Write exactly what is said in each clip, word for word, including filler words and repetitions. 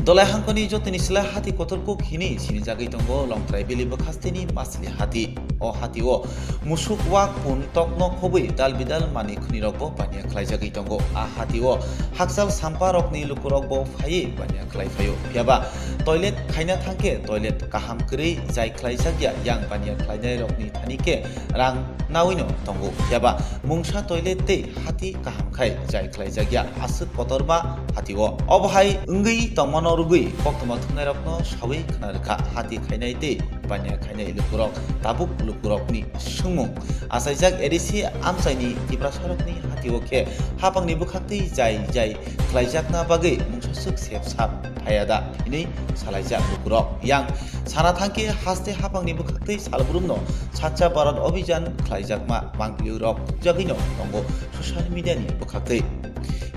Dolai hangkoni jotoni sila hati kotor kuk hini sinijagwi tongo Longtrai Valley bwkhasteni Masli hati. O hati o musuk wak pun tokno khobwi dal bidal manwi khwnirokbo baniya khlaijagwi tongo. A hati o hakchal sampa rokni lukurokbo phaiwi baniya khlai phaio. Phiyaba toilet khaina thangkhe toilet kaham kwrwi jai khlaijak ya yang baniya khlainai rokni thani khe rang nawino tongo. Phiyaba mungsa toilet tei hati kaham khai jai khlaijak ya aswk kotorma hati o. Obo hai wngwi tongmano rwgwi koktwma thwngnairokno sawi khna rwkha hati khainai tei baniya khainai lukurok tabuk lukurokni swngmung achaijak A D C amchaini Tiprasarokni hati o khe hapangni bwkhaktwi jai jai khlaijakna bagwi mungsaswk sep sap phaiya da hinwi salaijak lukurok. Yang sana thangkhe haste hapangni bwkhaktwi salbrumno Swachh Bharat Abhijan khlaijakma mangpilirok jagwino tongo social media ni bwkhaktwi.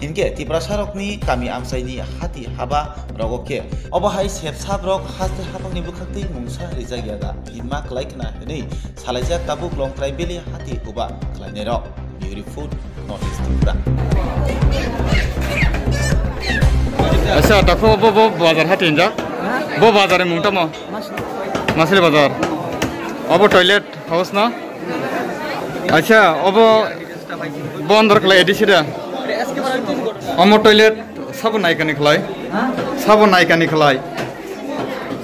Hinkhe Tiprasarokni kami amchaini hati haba rogo khe obo hai sep sap rok haste hapangni bwkhaktwi mungsa rijak ya da hinma klai khna hinwi salaijak tabuk Longtrai Valley hati huba khlainairok. Bureau Report, North East Tripura. Acha, dakho bo, bo bazar hati hinjak? Bo bazar ni mung tamo? Masli bazar. Obo toilet house na? Acha, obo bondor khlai A D C da? Omo toilet sabo naikani khlai? Sabo naikani khlai?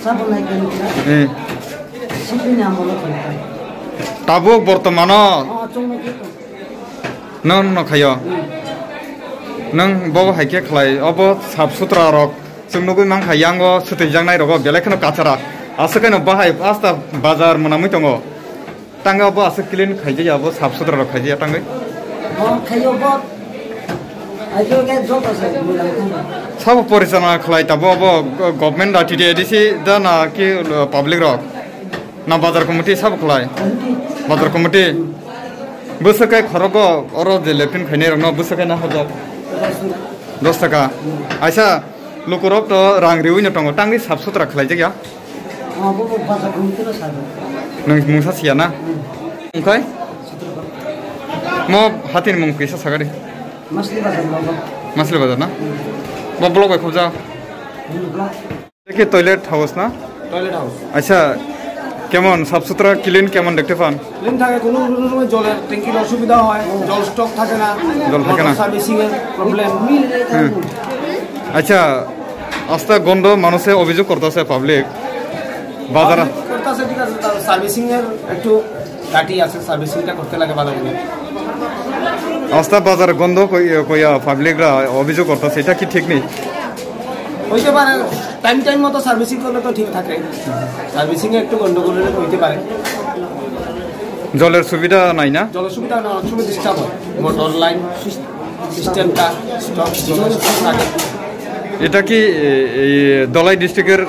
Sabo naikani khlai? Eh. Sipini amolo khlai. Tabuk bortomano? Oh, chwngno khe tong. Nwng no khaio. Nwng bo hai khe khlai, obo sap sutra rok. Chwng nugwi mankha, yango swtwijaknai rogo belai kheno kachara. Aswk khe no bahai asta bazar mwnamwi tongo. Tangwi obo aswk clean khaijaya, obo sap sutra rok khaijaya tangwi. Bo khaio bo. Ajo khe joto se mwnamwi tongo. Sabo porichalona khlai tabo obo go-, government da T T A D C da na ki, uh, public rok? Na bazar committee sabo khlai? Committee. Bazar committee? Bwswk kai khorogo oro je lepin khainai rokno bwswk kai na hajak? Dos taka. Dos taka. Aisa lukurok to rang riwi no tongo, tangwi sap sutra khlaijak ya? Oh, bo, bo bazar committee no sabo. Nwng mungsa siya na? Hmm. Wngkhai? Mo hatin mung kisa sagari? Masli bazar mo. Masli bazar na? Hmm. Bo block bai khobja? Hmm, block. এটা কি toilet house না? Toilet house. আচ্ছা, কেমন সাফ সুতরা, ক্লিন কেমন দেখতে পান? ক্লিন থাকে, কোনো, কোনো সময় জলের ট্যাঙ্কির অসুবিধা হয়, জল স্টক থাকে না, জল থাকে না। মোটর সার্ভিসিং এর প্রবলেম। হুম। আচ্ছা, আস্তা গন্ধ মানুষে অভিযোগ করতেছে পাবলিক। বাজার করতেছে, ঠিক আছে, তার সার্ভিসিং এর একটু ঘাটতি আছে, সার্ভিসিংটা করতে লাগে ভালো করে। আস্তা বাজার গন্ধ কই-, কইয়া পাবলিকরা অভিযোগ করতেছে, এটা কি ঠিক নেই? হইতে পারে, টাইম টাইম মতো সার্ভিসিং করলে তো ঠিক থাকে। সার্ভিসিং এ একটু গন্ডগোল হলে হইতে পারে। জলের সুবিধা নাই না? জলের সুবিধা না, অনেক সময় ডিস্টার্ব হয়। মোটর লাইন, সিস-, সিস্টেমটা, স্টক, জিনিস থাকে। এটা কি এ-, এই ধলাই ডিস্ট্রিক্টের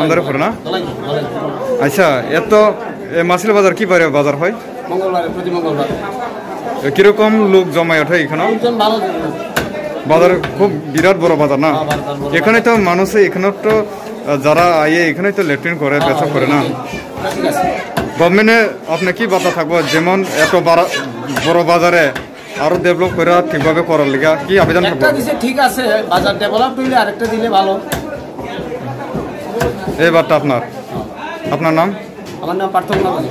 আন্ডারে পড়ে না? ধলাই, ধলাই। আচ্ছা, এত এ, মাসিল বাজার কি বারে বাজার হয়? মঙ্গলবারে, প্রতি মঙ্গলবার। এ, কিরকম লোক জমায়েত হয় এখানে? লোকজন ভালো জমে। বাজার খুব বিরাট বড় বাজার না? হ্যাঁ, বাজার বড়। এখানে তো মানুষে, এখানে তো, আহ, যারা আইয়ে এখানে তো লেট্রিন করে, হ্যাঁ, পেশাব করে না? হ্যাঁ, ঠিক আছে। গভর্নমেন্টে আপনি কি বার্তা থাকবো, যেমন এত বারা-, বড় বাজারে আরো ডেভেলপ করে ঠিকভাবে করার লিগা কি আবেদন একটা থাকবো? দিছে ঠিক আছে, বাজার ডেভেলপ হইলে আরেকটা দিলে ভালো। এই বার্তা আপনার, আপনার নাম? আমার নাম পার্থ কুমার।